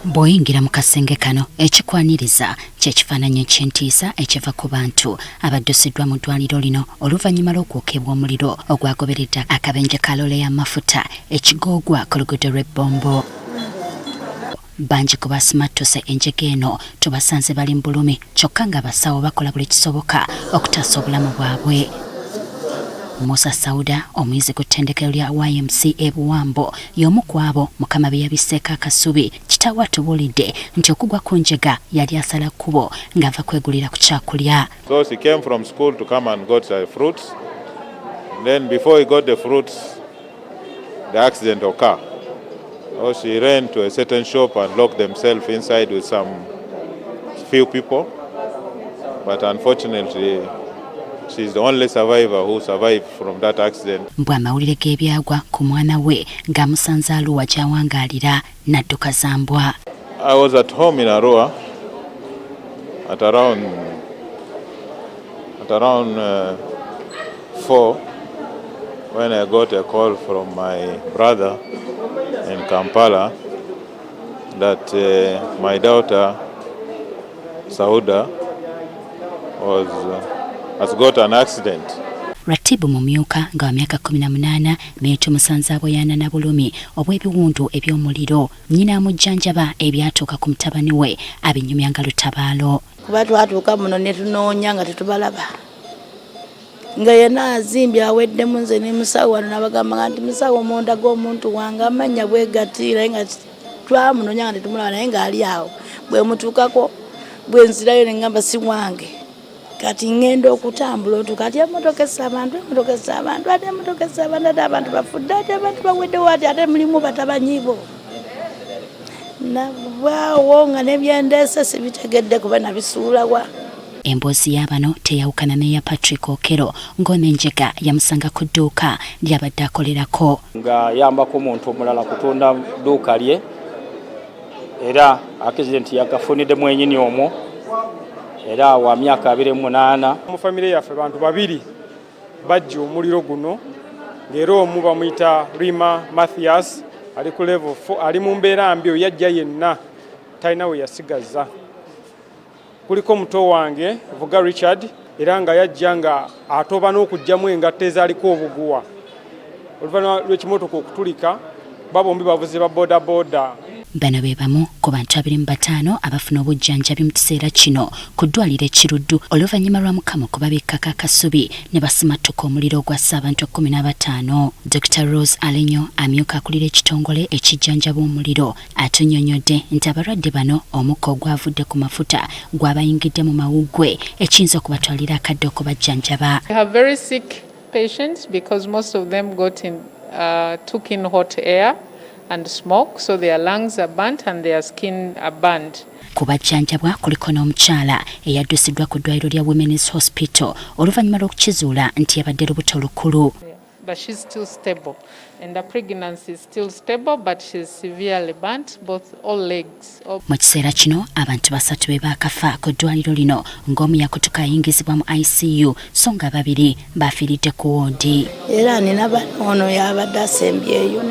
Bw'oyingira mu kasenge kano, ekikwaniriza ky'ekifaananyi eky'entiisa ekiva ku bantu abaddusiddwa mu ddwaliro lino oluvannyuma lw'okwokebwa omuliro ogwagoberedde akabenje ka loole y'amafuta ekigoogwa ku luguudo lw'e Bombo. Bangi ku basimattuse enjega eno tubasanze bali mu bulumi kyokka ng'abasawo bakola buli kisoboka okutaasa obulamu bwabwe. Musa Sauda, omuyizi ku ttendekero lya YMC e Buwambo, y'omu ku abo Mukama be yabisseeko akasubi. Kitaawe atubuulidde nti okugwa ku njega yali asala kkubo ng'ava kwegulira ku kyakulya. So she came from school to come and got the fruits. Then before he got the fruits, the accident occurred. So she ran to a certain shop and locked themselves inside with some few people. But unfortunately, she's the only survivor who survived from that accident. Mbu amawulire g'ebyagwa ku mwana we ng'amusanze Arua gy'awangaalira n'adduka zambwa. I was at home in Arua at around 4 when I got a call from my brother in Kampala that my daughter Sauda was has got an accident. Ratibu Mumyuka nga wa myaka 18 naye tumusanze aboyaana na bulumi obw'ebiwundu eby'omuliro. Nnyina amujjanjaba ebyatuuka ku mutabani we abinyumya nga lutabaalo. Kuba twatuuka muno ne tunoonya nga tetubalaba, nga yenna azimbye aweddemu. Nze ne musawo wano nabagamba nti, "Musawo, mundaga omuntu wange amannya bwe gati." Naye nga twamunoonya nga tetumulaba, naye ng'ali awo. Bwe mutuukako, bwe nzirayo ne ŋŋamba si wange. Kati ŋŋenda okutambula otuuka ati emotoka essa abantu, emotoka essa abantu, ate emotoka essa abantu, ate abantu bafudde, ate abantu baweddewo, ati ate mulimu batabanyibo. Nabwawo nga nebyendeese sibitegedde kuba nabisuulawa. Emboozi y'abano teyawukana n'eya Patrick Okero, ng'ono enjega yamusanga ku dduuka ly'abadde akolerako. Nga yambako omuntu omulala kutunda dduuka lye, era accident yagafunidde mwenyini omwo, era wa myaka 28. Mu famire yaffe bantu babiri bajja omuliro guno, ng'era omu bamuyita Rima Mathias, ali ku level 4, ali mu mbeera mbi. Oyo yajja yenna, talina we yasigaza. Kuliko muto wange Vuga Richard, era nga yajja nga atoba n'okuggyamu engatto ezaaliko obuguwa oluvannyuma lw'ekimotoka okutulika. Babombi bavuzi ba boodabooda. Bano be bamu ku bantu 25 abafuna obujjanjabi mu kiseera kino ku ddwaliro e Kiruddu oluvannyuma lwa Mukama okubabikkako akasubi ne basimattuka omuliro ogwassa abantu 15. Dr Rose Alenyo, amyuka akulira ekitongole ekijjanjaba omuliro, atunnyonnyodde nti abalwadde bano omukka ogwavudde ku mafuta gwabayingidde mu mawuggwe, ekiyinza okubatwalira akadde okubajjanjaba. We have very sick patients because most of them took in hot air and smoke, so their lungs are burnt and their skin are burned. Ku bajjanjabwa kuliko n'omukyala eyaddusiddwa ku ddwaliro lya Women's Hospital oluvannyuma lw'okukizuula nti yabadde lubuto lukulu. But she's still stable. And the pregnancy is still stable, but she's severely burnt, both all legs. All Mu kiseera kino abantu basatu be baakafa ku ddwaliro lino, ng'omu yakutuka ayingizibwa mu ICU, so nga babiri bafiiridde ku woodi. Era nina bano, ono yabadde asembyeyo.